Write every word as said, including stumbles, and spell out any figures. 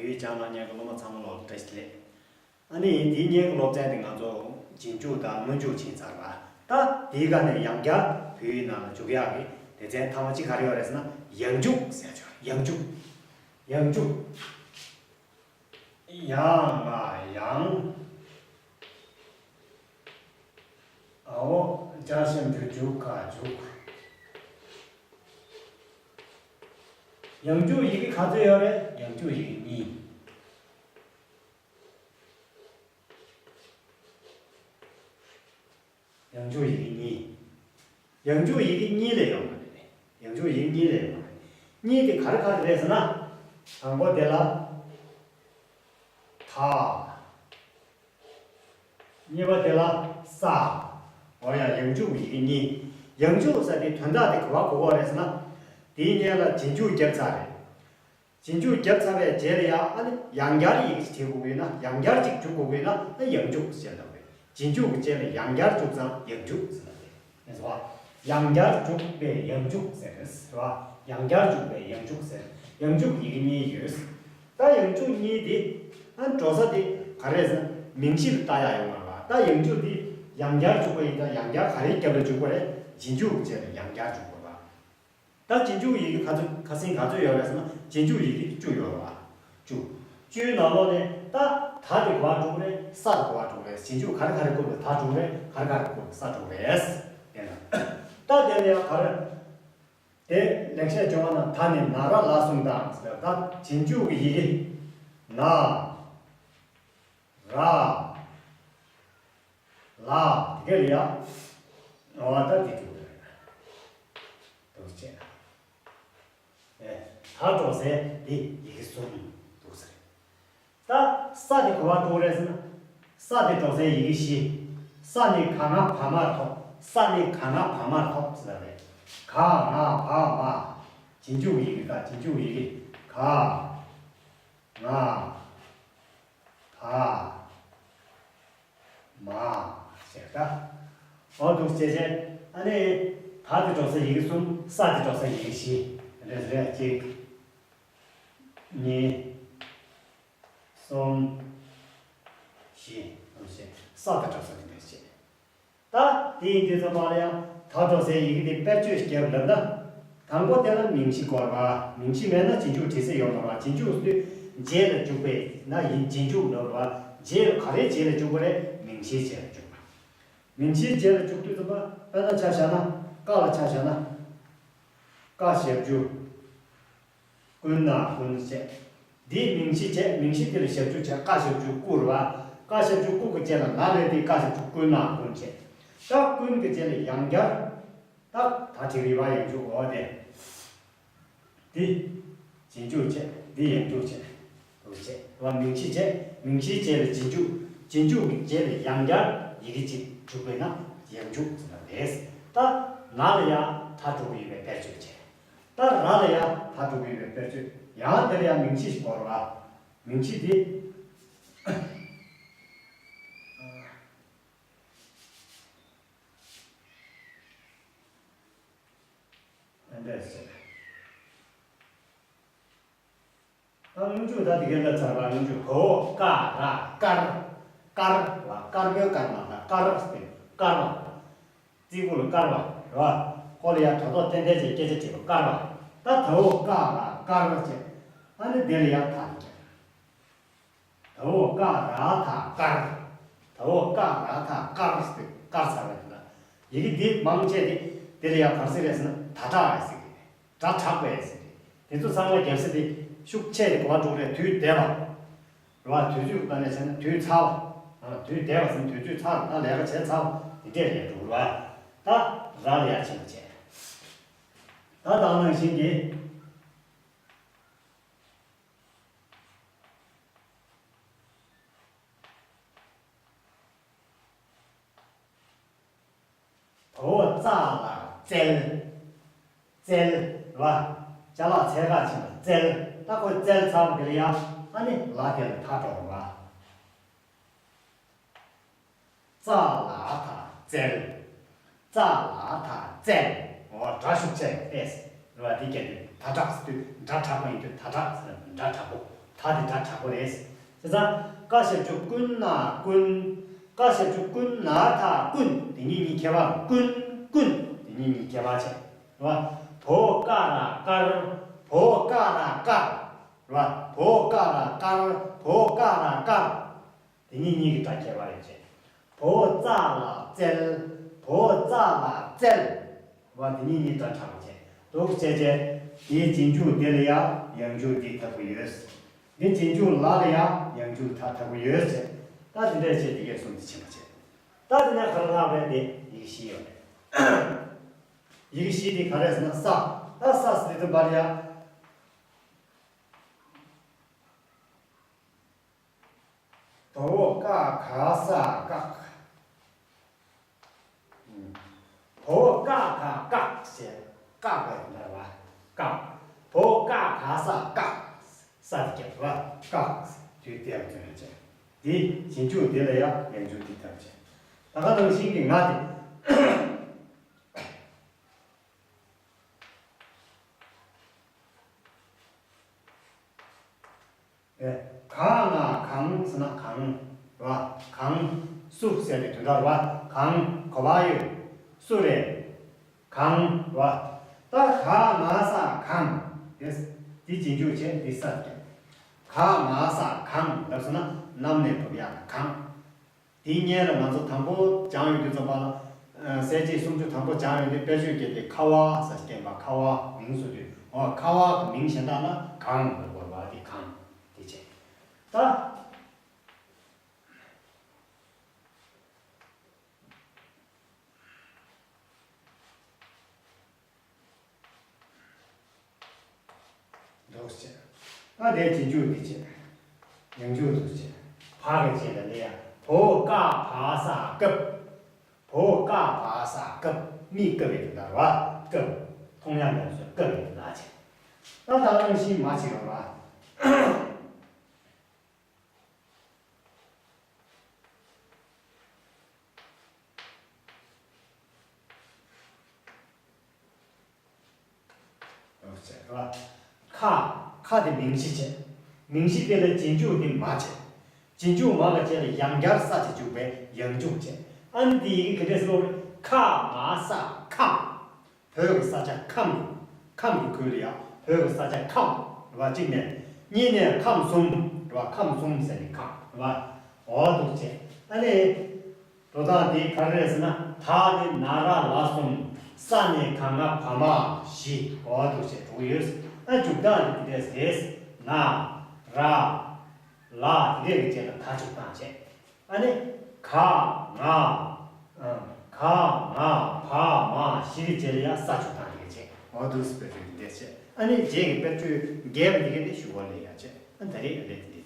བོད་ཡིག་སྦྱང་གནང་མཁན་གྱི་སློབ་མ་ཚང་མ་ལོ་བཀྲ་ཤིས་བདེ་ལེགས། ཨ་ནི་འདིའི་སྔོན་གྱི་སློབ་ཚན་དེ་ང་ཚོ་རྗེས་འཇུག་དང་སྔོན་འཇུག་ཕྱིན་ཚར་བ། ད་དེའི་སྒང་ནས་ཡང་བསྐྱར་བོད་ཡིག་ནང་ལ་འཇུག་ཡག་གི་སྡེ་ཚན་མཐའ་མ་གཅིག་ག་རེ་ཡོད་རེད་ཟེར་ན། ཡང་འཇུག་ཟེར་ཆོག་ཡང་འཇུག་ཡང་འཇུག་ཡང་ང་ཡང་། འའོ། འཇར་ཞབས་ཀྱུ་འཇུག་ག་འཇུག་ཡང་འཇུག་ཡི་གེ་ག་ཚོད་ཡོད་རེད། ཡང་འཇུག་ཡི་གེ་གཉིས། ཡང་འཇུག་ཡི་གེ་གཉིས། ཡང་འཇུག་ཡི་གེ་གཉིས་ལས་ཡོང་བ་རེད། ཡང་འཇུག་ཡི་གེ་གཉིས་ལས་ཡོང་བ་རེད། གཉིས་དེ་ག་རེ་ག་རེ་རེད་ཟེར་ན། དང་པོ་དེ་ལ་ད། གཉིས་པ་དེ་ལ་ས། འོ་ཡ། ཡང་འཇུག་ཡི་གེ་གཉིས། ཡང་འཇུག་ཟེར་དེ་དོན་དག་དེ་ག་པར་གོ་དགོས་རེད་ཟེར་ན། དེའི་སྔོན་ལ་རྗེས་འཇུག་བརྒྱབ་ཚར་རེད། རྗེས་འཇུག་བརྒྱབ་ཚར་བའི་རྗེས་ལ་ཡང་ཨ་ནི་ཡང་བསྐྱར་ཡི་གེ་ཅིག་བྲིས་དགོས་ཀྱི་ཡོད་ན། ཡང་བསྐྱར་ཅིག་འཇུག་དགོས་ཀྱི་ཡོད་ན་ཨ་ཡང་འཇུག་ཟེར་ལབ་རེད། རྗེས་འཇུག་གི་རྗེས་ལ་ཡང་བསྐྱར་འཇུག་ཙང་ཡང་འཇུག་ཟེར་ལབ་རེད། ཡང་བསྐྱར་འཇུག་པའི་ཡང་འཇུག་ཟེར་རེད་བ། ཡང་བསྐྱར་འཇུག་པའི་ཡང་འཇུག་ཟེར། ཡང་འཇུག་ཡི་གེ་གཉིས་ཡོད། ད་ཡང་འཇུག་གཉིས་དེ་ཨ་འགྲོ་ས་དེ་ག་རེ་ཟེར་ན། མིང་གཞི་ལ་ལྟ་ཡག་ཡོད་མ་རེད་བ། ད་ཡང་འཇུག་དེ་ཡང་བསྐྱར་འཇུག་པ་ཡིན་ཙང་ཡང་བསྐྱར་ག་རེའི་རྒྱབ་ལ་འཇུག་པ་རེད། རྗེས་འཇུག་གི་རྗེས་ལ་ཡང་བསྐྱར་འཇུག་དགོས་པ། ད་རྗེས་འཇུག་ཡི་གེ་ག་ཚོད་ཁ་སང་ག་ཚོད་ཡོད་རེད་ཟེར་ན། རྗེས་འཇུག་ཡི་གེ་བཅུ་ཡོད་རེད་བ། བཅུ། བཅུའི་ནང་ལོགས་ནས་ད་ད་དེ་ག་པར་འགྲོ་གི་རེད། ས་དེ་ག་པར་འགྲོ་གི་རེད། རྗེས་འཇུག་ག་རེ་ག་རེ་བཀོད་པ་ད་འགྲོ་གི་རེད། ག་རེ་ག་རེ་བཀོད་པ་ས་འགྲོ་གི་རེད། ཡིན་ན་ད་དེ་ནས་ཡང་ག་རེ། དེ་ལེགས་བཤད་ལྗོན་དབང་ནང་ད་ནི་ན་ར་ལ་གསུམ་དང་ཟེར། ད་རྗེས་འཇུག་གི་ཡི་གེ་ན། ར། ལ། དེ་ག་ལ་ཡ། འོ་ད་འདི་འདུག་རེད། འདུག་ཅེ་ན། ཨེ། ད་འགྲོ་སའི་འདི་ཡི་གེ་གསུམ་འདུག་ཟེར། ད་ས་དེ་ག་པར་འགྲོ་རེད་ཟེར་ན། ས་དེ་འགྲོ་སའི་ཡི་གེ་བཞི། ས་ནི་ག་ང་བ་མར་ཐོགས། ས་ནི་ག་ང་བ་མར་ཐོགས་ཟེར་བ་རེད། ག་ང་བ་མ། རྗེས་འཇུག་ཡི་གེ། ད་རྗེས་འཇུག་ཡི་གེ་ག་ང་བ་མ། ཞེས་ད། འོ་འདུག་ཅེ་ཅེ། ཨ་ནི་ད་དེ་འགྲོ་ས་ཡི་གེ་གསུམ། ས་དེ་འགྲོ་ས་ཡི་གེ་བཞི་རེད། རེད། གཅིག་གཉིས། གསུམ། བཞི། གསུམ་བཞི། ས་དེ་འགྲོ་ས་དེ་འདྲ་བྱེད། ད་དེ་ཡིན་དུས་ཙམ་པ་ལ་ཡང་ད་འགྲོ་སའི་ཡི་གེ་དེ་དཔེར་བརྗོད་བརྒྱབ་ལབ་ན། དང་པོ་དེ་ལ་མིང་གཞི་དགོས་རེད་བ། མིང་གཞི་མེད་ན་རྗེས་འཇུག་འབྲི་ས་ཡོད་མ་རེད་བ། རྗེས་འཇུག་དེ་རྗེས་ལ་འཇུག་པས་ན་ཡིན། རྗེས་འཇུག་ལབ་རེད་བ། རྗེས་ལ་ག་རེ་རྗེས་ལ་འཇུག་པ་རེད། མིང་གཞིའི་རྗེས་ལ་འཇུག་པ། མིང་གཞིའི་རྗེས་ལ་འཇུག་དུས་ཙམ་པ། དཔེར་ན་ཆ་བཞག་ན། ཀ་ལ་ཆ་བཞག་ན། ཀ་ཞབས་ཀྱུ། ཀུན་ན་ཀུན་བྱས། འདིའི་མིང་གཞི་བྱས། མིང་གཞི་དེ་ལ་ཞབས་ཀྱུ་བྱས། ཀ་ཞབས་ཀྱུ་ཀུ་རེད་བ། ཀ་ཞབས་ཀྱུ་ཀུ་གི་རྗེས་ལ་ན་རེད་དེ། ཀ་ཞབས་ཀྱུ་ཀུན་ན་ཀུན་བྱས། ད་ཀུན་གྱི་རྗེས་ལ་ཡང་བསྐྱར། ད་ད་བྲིས་པ་ཡང་འཇུག་འོ་དེ། འདི་རྗེས་འཇུག་བྱས། འདི་ཡང་འཇུག་བྱས། འདུག་བྱས་བ། མིང་གཞི་བྱས། མིང་གཞིའི་རྗེས་ལ་རྗེས་འཇུག་རྗེས་འཇུག་གི་རྗེས་ལ་ཡང་བསྐྱར་ཡི་གེ་གཅིག་འཇུག་པས་ན་ཡང་འཇུག་ཟེར་བ་རེད། ད་ན་ལ་ཡང་ད་འགྲོ་གི་ཡོད་པའི་དཔེར་བརྗོད་བྱས། ད་ར་ལ་ཡང་ད་འགྲོ་གི་ཡོད་པའི་དཔེར་བརྗོད། ཡང་དེ་ལ་ཡང་མིང་གཞི་ཞིག་དགོས་རེད་བ། མིང་གཞི་འདི། ཨ་འདྲས་བྱས། ད་སྔོན་འཇུག་ད་དེ་གའི་ལ་ཚར་བ། སྔོན་འཇུག་ག་འོག་ཀ་ར་དཀར། དཀར་བ། དཀར་པོའི་དཀར་མ་ད་དཀར་ཟེར་དཀར་བ། རྩིག་པོ་ལ་དཀར་བ་རེད་བ། ཁོ་ལ་ཡང་དོ་དོ་ཏན་ཏན་ཅིག་སྐད་ཆ་བྱེད་པ་དཀར་བ། ད་ད་འོག་ཀ་ར་དཀར་བ་བྱས། ཨ་ནི་དེ་ལ་ཡང་ད་དེ་བྱས། ད་འོག་ཀ་ར་ད་དཀར། ད་འོག་ཀ་ར་ད་དཀར་ཟེར་དཀར་ཚར་བ་དེ་ལ། ཡི་གེ་འདི་མང་ཆེ་དེ་དེ་ལ་ཡང་ག་རེ་ཟེར་རེད་ཟེར་ན་ད་དྲག་ཟེར་གི་རེད། སྒྲ་དྲག་པས་ཟེར་གི་རེད། དེ་ཚོ་ཚང་མ་རྒྱབ་ས་དེ་ཤུགས་ཆེ་དེ་ག་པར་འགྲོ་གི་རེད། དུས་འདས་པ་རེད་བ། དུས་ཚོད་ཀྱི་སྒང་ནས་བྱས་ན་དུས་ཚར་བ། དུས་འདས་པ་ཟེར་ན་དུས་ཚོད་ཚར་བ། ད་ལས་ཀ་བྱས་ཚར་བ་དེ་འདྲས་ལས་འགྲོ་གི་རེད་བ། ད་ར་ལ་ཡང་ཕྱིན་པ་བྱས། ད་ད་ནང་བཞིན་གྱི། ད་འོག་ཙ་ལ་ཙལ། ཙལ་བ། ཅ་ལག་འཚོལ་ག་ཕྱིན་པ་ཙལ། ད་ཁོས་ཙལ་ཚར་བ་དེ་ལ་ཡ་ཨ་ནི་ལ་དེ་ལ་ད་འགྲོ་བ། ཙ་ལ་ད་ཙལ། ཙ་ལ་ད་ཙལ། འོ་སྒྲ་ཤུགས་ཆེ་ཨེས་རེད་བ། དེ་སྐད་དུ་ད་དྲག་ཟེར་དུས་སྒྲ་དྲག་པ་ཡིན་དུས་ད་དྲག་ཟེར་ན་སྒྲ་དྲག་པོ། ད་ ད་དེ་སྒྲ་དྲག་པོ་རེད། བྱས་ཙང་། ཀ་ཞབས་ཀྱུ་ཀུན་ན་ཀུན། ཀ་ཞབས་ཀྱུ་ཀུན་ན་ད་ཀུན། དེ་གཉིས་གཉིས་ཁྱད་པར། ཀུན་ཀུན། དེ་གཉིས་གཉིས་ཁྱད་པར་བྱས། རེད་བ། བོ་ཀ་ར་དཀར། བོ་ཀ་ར་དཀར། རེད་བ། བོ་ཀ་ར་དཀར། བོ་ཀ་ར་དཀར། དེ་གཉིས་གཉིས་ཀྱི་སྒྲ་ཁྱད་པར་ཡོད་བྱས། བོ་ཙ་ལ་བཙལ། བོ་ཙ་ལ་བཙལ། བ་འདི་གཉིས་གཉིས་སྒྲ་དྲག་པོ་བྱས། འདུག་བྱས་བྱས། དེའི་རྗེས་འཇུག་དེ་ལ་ཡང་ཡང་འཇུག་འདི་ལྟ་བུ་ཡོད། འདི་རྗེས་འཇུག་ལ་ལ་ཡང་ཡང་འཇུག་ད་ལྟ་བུ་ཡོད་བྱས། ད་འདི་འདྲས་བྱས་འདི་གས་གསུམ་དེ་ཕྱིན་པ་བྱས། ད་འདི་ནས་ག་རེ་ལྷག་པས་དེ་ཡི་གེ་བཞི་ཡོད་རེད། ཡི་གེ་བཞི་དེ་ག་རེ་ཟེར་ན་ས། ད་ས་ཟེར་དུས་བར་ཡ། དོ་བོ་ཀ་ག་ས་བཀག་བོ་ཀ་ག་བཀག་ཟེར། བཀག་པའི་འདྲ་བ། བཀག་བོ་ཀ་ག་ས་བཀག་ས་དེ་རྒྱབ་བ། བཀག་དུས་དེ་ཡང་ཚོན་བྱས། འདི་རྗེས་འཇུག་དེ་ལ་ཡང་ཡང་འཇུག་དེ་ལྟར་བྱས། ད་ག་ནང་བཞིན་གྱི་ང་དེ། ག་ང་གང་ཟེར་ན་གང་། རེད་བ། གང་། སུ་ཟེར་ཏེ་དོན་དག་རེད་བ། གང་གོ་བ་ཡོད། སུ་རེད། གང་། རེད་བ། ད་ག་ང་ས་གང་། དེ་དེ་རྗེས་འཇུག་བྱས་འདི་ས་རྒྱབ། ག་ང་ས་གང་ལབ་སོང་ན་གནམ་ནས་བབས་ཡག་གང་། དེའི་སྔོན་ལ་ང་ཚོ་དང་པོ་སྦྱངས་ཡོང་དུས་ཙམ་པ་ལ། ཨ། གསལ་བྱེད་སུམ་ཅུ་དང་པོ་སྦྱངས་ཡོང་དུས་དཔེར་བརྗོད་བརྒྱབ་སྟེ་ཁ་བ་ཟེར་སྐྱེས་པ། ཁ་བ་མིང་བཟོ་དུས། འོ། ཁ་བ་གི་མིང་གཞན་དག་ལ་གང་ལབ་དགོས་པ་དེ་གང་། དེ་བྱས། ད། འདུག་བྱས། ད་དེ་རྗེས་འཇུག་འདི་བྱས། ཡང་འཇུག་འདུག་བྱས། བ་གི་རྗེས་ལ་ལས་ཡ། བོ་ཀ་བ་ས་བཀབ། བོ་ཀ་བ་ས་བཀབ། མི་བཀབ་པའི་དོན་དག་རེད་བ། བཀབ། མཐོང་ཡག་ལ་སོགས་བཀབ་པའི་དོན་དག་བྱས། ད་ད་ག་ནང་བཞིན་མ་བྱེད་རོགས་རེད་བ། ཁ། ཁ་དེ་མིང་གཞི་བྱས། མིང་གཞི་དེ་ལ་རྗེས་འཇུག་དེ་མ་བྱས། རྗེས་འཇུག་མ་ལ་བྱས་ལ་ཡང་བསྐྱར་ས་ཅིག་འཇུག་པས་ཡང་འཇུག་བྱས། ཨ་ནི་དེ་ཡི་གེ་ག་འདྲས་སུ་ཀློག་རེད། ཁ་ང་ས་ཁམས། བོད་ཀྱི་ས་ཆ་ཁམས། ཁམས་ཀྱི་ཁུལ་ལ་ཡང་བོད་ཀྱི་ས་ཆ་ཁམས་རེད་བ། གཅིག་ནས། གཉིས་ནས་ཁམས་གསུམ་རེད་བ། ཁམས་གསུམ་ཟེར་ནས་ཁམས་རེད་བ། འོ་འདུག་བྱས། ཨ་ནི། འགྲོ་སྟངས་འདི་ག་རེ་རེད་ཟེར་ན། ད་ནི་ན་ར་ལ་གསུམ། ས་ནི་ག་ང་བ་མ་བཞི། འོ་འདུག་བྱས་འགྲོ་གི་ཡོད། ཨ། འཇུག་སྟངས་འདི་འདི་འདྲས་རེད། ན། ར། ལ། འདི་འདྲས་ཀྱི་རྗེས་ལ་ད་འཇུག་སྟངས་བྱས། ཨ་ནི། ག་ང་། ཨ། ག་ང་བ་མ་བཞི་གི་རྗེས་ལ་ཡང་ས་འཇུག་སྟངས་དེ་ག་བྱས། འོ་འདུག་སེ་དཔེར་བརྗོད་འདི་འདྲས་བྱས། ཨ་ནི་རྗེས་ཀྱི་དཔེར་བརྗོད་རྒྱས་པ་འདི་ག་ནི་ཞུ་བ་ལས་ཡ་བྱས། ཨ། ད་རེས་ཨ་ལས་འདི་